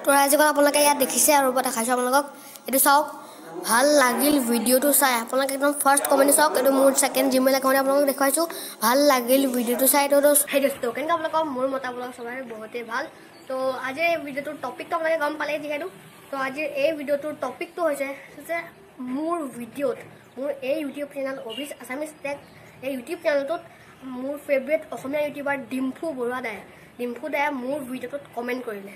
তো ৰাইজসকল, আপোনালোকে ইয়াত দেখিছে আৰু দেখাইছোঁ আপোনালোকক। এইটো চাওক, ভাল লাগিল ভিডিঅ'টো চাই। আপোনালোকে একদম ফাৰ্ষ্ট কমেণ্ট চাওক, এইটো মোৰ ছেকেণ্ড জিমেইল একাউণ্ট আপোনালোকক দেখুৱাইছোঁ। ভাল লাগিল ভিডিঅ'টো চাই। তো সেই দোস্ত, কেনেকুৱা আপোনালোকৰ? মোৰ মতে আপোনালোক চবৰে বহুতেই ভাল। তো আজিৰ এই ভিডিঅ'টোৰ টপিকটো আপোনালোকে গম পালেই যিহেতু। তো আজিৰ এই ভিডিঅ'টোৰ টপিকটো হৈছে যে মোৰ ভিডিঅ'ত, মোৰ এই ইউটিউব চেনেল অভিজ আছামিজ টেক, এই ইউটিউব চেনেলটোত মোৰ ফেভৰেট অসমীয়া ইউটিউবাৰ ডিম্ফু বৰুৱা দাই, ডিম্ফু দাই মোৰ ভিডিঅ'টোত কমেণ্ট কৰিলে।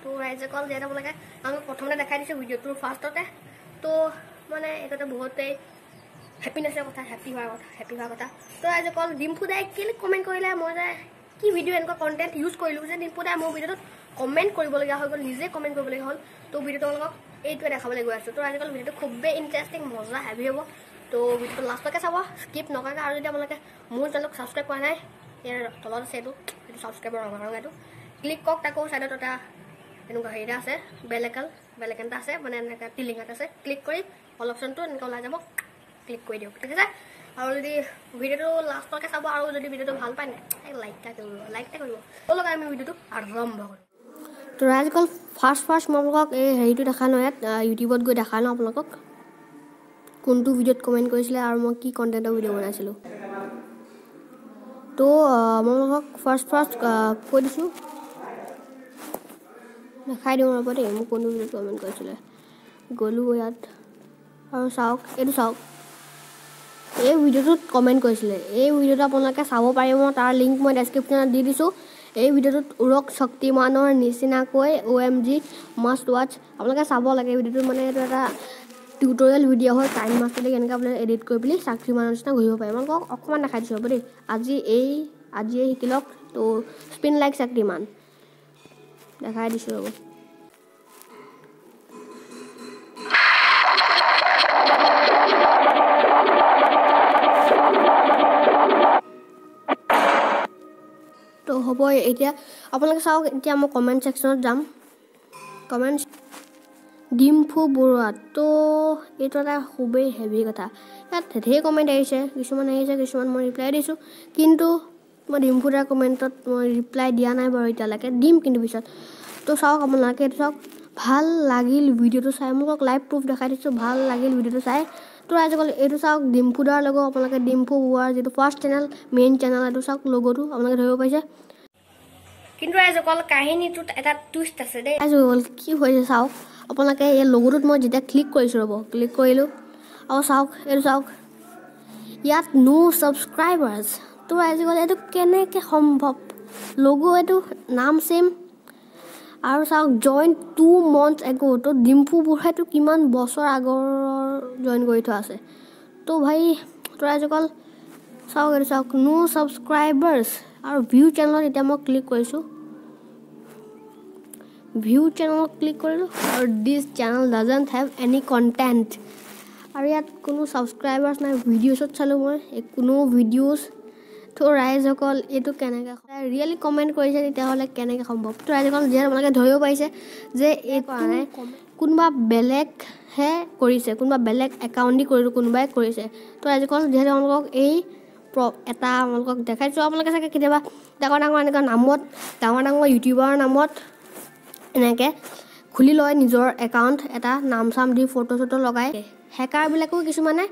তো ৰাইজসকল, যিহেতু আপোনালোকে আমি প্ৰথমতে দেখাই দিছোঁ ভিডিঅ'টোৰ ফাৰ্ষ্টতে। তো মানে এইটো এটা বহুতেই হেপিনেছৰ কথা, হেপী হোৱাৰ কথা, হেপী হোৱাৰ কথা। তো ৰাইজসকল, ডিম্ফু দাই কেলৈ কমেণ্ট কৰিলে, মই যে কি ভিডিঅ' এনেকুৱা কণ্টেণ্ট ইউজ কৰিলোঁ যে ডিম্ফু দাই মোৰ ভিডিঅ'টোত কমেণ্ট কৰিবলগীয়া হৈ গ'ল, নিজে কমেণ্ট কৰিবলগীয়া হ'ল। তো ভিডিঅ'টো আপোনালোকক এইটোৱে দেখাবলৈ গৈ আছোঁ। তো ৰাইজসকল, ভিডিঅ'টো খুবেই ইণ্টাৰেষ্টিং, মজা, হেভি হ'ব। তো ভিডিঅ'টো লাষ্টলৈকে চাব, স্কিপ নকৰাকৈ। আৰু যদি আপোনালোকে মোৰ চেনেলক ছাবস্ক্ৰাইব কৰা নাই, ইয়াৰ তলত আছে এইটো ছাবস্ক্ৰাইবৰ ৰঙা ৰঙা, এইটো ক্লিক কৰক। তাকো ছাইডত এটা এনেকুৱা হেৰি এটা আছে, বেল আইকন এটা আছে, মানে এনেকৈ টিলিঙাত আছে, ক্লিক কৰি অল অপশ্যনটো এনেকৈ ওলাই যাব, ক্লিক কৰি দিয়ক, ঠিক আছে। আৰু যদি ভিডিঅ'টো লাষ্টলৈকে চাব আৰু যদি ভিডিঅ'টো ভাল পায় নাই, লাইক এটা কৰিব, লাইক এটা কৰিব। ব'লক আমি ভিডিঅ'টো আৰম্ভ কৰোঁ। তো ৰাইজসকল, ফাৰ্ষ্ট মই আপোনালোকক এই হেৰিটো দেখা লওঁ, ইয়াত ইউটিউবত গৈ দেখাই লওঁ আপোনালোকক কোনটো ভিডিঅ'ত কমেণ্ট কৰিছিলে আৰু মই কি কণ্টেণ্টৰ ভিডিঅ' বনাইছিলোঁ। তো মই আপোনালোকক ফাৰ্ষ্ট কৈ দিছোঁ, দেখাই দিওঁ ৰ'ব দেই, মোক কোনটো ভিডিঅ'ত কমেণ্ট কৰিছিলে। গ'লোঁ ইয়াত আৰু চাওক, এইটো চাওক, এই ভিডিঅ'টোত কমেণ্ট কৰিছিলে। এই ভিডিঅ'টো আপোনালোকে চাব পাৰিব, তাৰ লিংক মই ডেছক্ৰিপশ্যনত দি দিছোঁ। এই ভিডিঅ'টোত উৰক শক্তিমানৰ নিচিনাকৈ OMG must watch, আপোনালোকে চাব লাগে ভিডিঅ'টো। মানে এইটো এটা টিউটৰিয়েল ভিডিঅ' হয়, কাইন মাষ্টাৰ কেনেকৈ আপোনালোকে এডিট কৰি পেলি শক্তিমানৰ নিচিনা ঘূৰিব পাৰে। আপোনালোকক অকণমান দেখাই দিছোঁ হ'ব দেই, আজিয়ে শিকি লওক। তো স্পিন লাইক শক্তিমান দেখাই দিছোঁ ৰ'ব। তো হ'ব, এতিয়া আপোনালোকে চাওক, এতিয়া মই কমেণ্ট ছেকশ্যনত যাম। কমেণ্ট ডিম্ফু বৰুৱা, তো এইটো এটা খুবেই হেভি কথা। ইয়াত ধেৰ কমেণ্ট আহিছে, কিছুমান আহিছে, কিছুমান মই ৰিপ্লাই দিছোঁ, কিন্তু মই ডিম্ফু দাৰ কমেণ্টত মই ৰিপ্লাই দিয়া নাই বাৰু এতিয়ালৈকে, দিম কিন্তু পিছত। তো চাওক আপোনালোকে, এইটো চাওক, ভাল লাগিল ভিডিঅ'টো চাই, মোক লাইভ প্ৰুফ দেখাই দিছোঁ, ভাল লাগিল ভিডিঅ'টো চাই। তো ৰাইজসকল, এইটো চাওক ডিম্ফু দাৰ লগো, আপোনালোকে ডিম্ফু বৰুৱাৰ যিটো ফাৰ্ষ্ট চেনেল, মেইন চেনেল, এইটো চাওক লগ'টো আপোনালোকে ধৰিব পাৰিছে। কিন্তু ৰাইজসকল, কাহিনীটোত এটা টুইষ্ট আছে দেই। ৰাইজসকল, কি হৈছে চাওক আপোনালোকে, এই লগ'টোত মই যেতিয়া ক্লিক কৰিছোঁ, ৰ'ব, ক্লিক কৰিলোঁ আৰু চাওক, এইটো চাওক, ইয়াত ন' ছাবস্ক্ৰাইবাৰ্ছ। তো ৰাইজসকল, এইটো কেনেকৈ সম্ভৱ? লগো এইটো নাম ছেম, আৰু চাওক জইন 2 months ago। তো ডিম্ফু বৰুৱাইটো কিমান বছৰ আগৰ জইন কৰি থোৱা আছে। তো ভাই, তো ৰাইজসকল চাওক, এইটো চাওক, ন' ছাবস্ক্ৰাইবাৰ্ছ। আৰু ভিউ চেনেলত এতিয়া মই ক্লিক কৰিছোঁ, ভিউ চেনেলত ক্লিক কৰিলোঁ আৰু this channel doesn't have any content. আৰু ইয়াত কোনো ছাবস্ক্ৰাইবাৰ্ছ নাই। ভিডিঅ'ছত চালোঁ মই, কোনো ভিডিঅ'ছ। তো ৰাইজসকল, এইটো কেনেকৈ ৰিয়েলি কমেণ্ট কৰিছে, তেতিয়াহ'লে কেনেকৈ সম্ভৱ? তো ৰাইজসকল, যিহেতু আপোনালোকে ধৰিব পাৰিছে যে এই কৰা নাই, কোনোবা বেলেগহে কৰিছে, কোনোবা বেলেগ একাউণ্ট দি কৰিলোঁ, কোনোবাই কৰিছে। তো ৰাইজসকল, যিহেতু আপোনালোকক এই এটা আপোনালোকক দেখাইছোঁ, আপোনালোকে চাগে কেতিয়াবা ডাঙৰ ডাঙৰ এনেকুৱা নামত, ডাঙৰ ডাঙৰ ইউটিউবাৰৰ নামত এনেকৈ খুলি লয় নিজৰ একাউণ্ট এটা, নাম চাম দি ফটো চটো লগাই। হেকাৰবিলাকেও কিছুমানে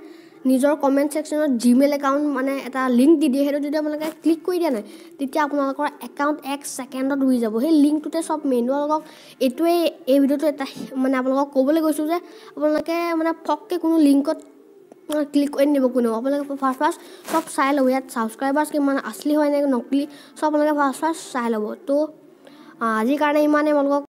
নিজৰ কমেণ্ট ছেকশ্যনত জিমেইল একাউণ্ট মানে এটা লিংক দি দিয়ে, সেইটো যদি আপোনালোকে ক্লিক কৰি দিয়া নাই, তেতিয়া আপোনালোকৰ একাউণ্ট 1 ছেকেণ্ডত উৰি যাব। সেই লিংকটোতে চব মেইন। আপোনালোকক এইটোৱেই এই ভিডিঅ'টো এটা মানে আপোনালোকক ক'বলৈ গৈছোঁ যে আপোনালোকে মানে ফককৈ কোনো লিংকত ক্লিক কৰি নিদিব কোনেও। আপোনালোকে ফাৰ্ষ্ট চব চাই ল'ব, ইয়াত ছাবস্ক্ৰাইবাৰ্ছ কিমান, আচলি হয় নে নকলি, চব আপোনালোকে ফাৰ্ষ্ট চাই ল'ব। তো আজিৰ কাৰণে ইমানেই আপোনালোকক।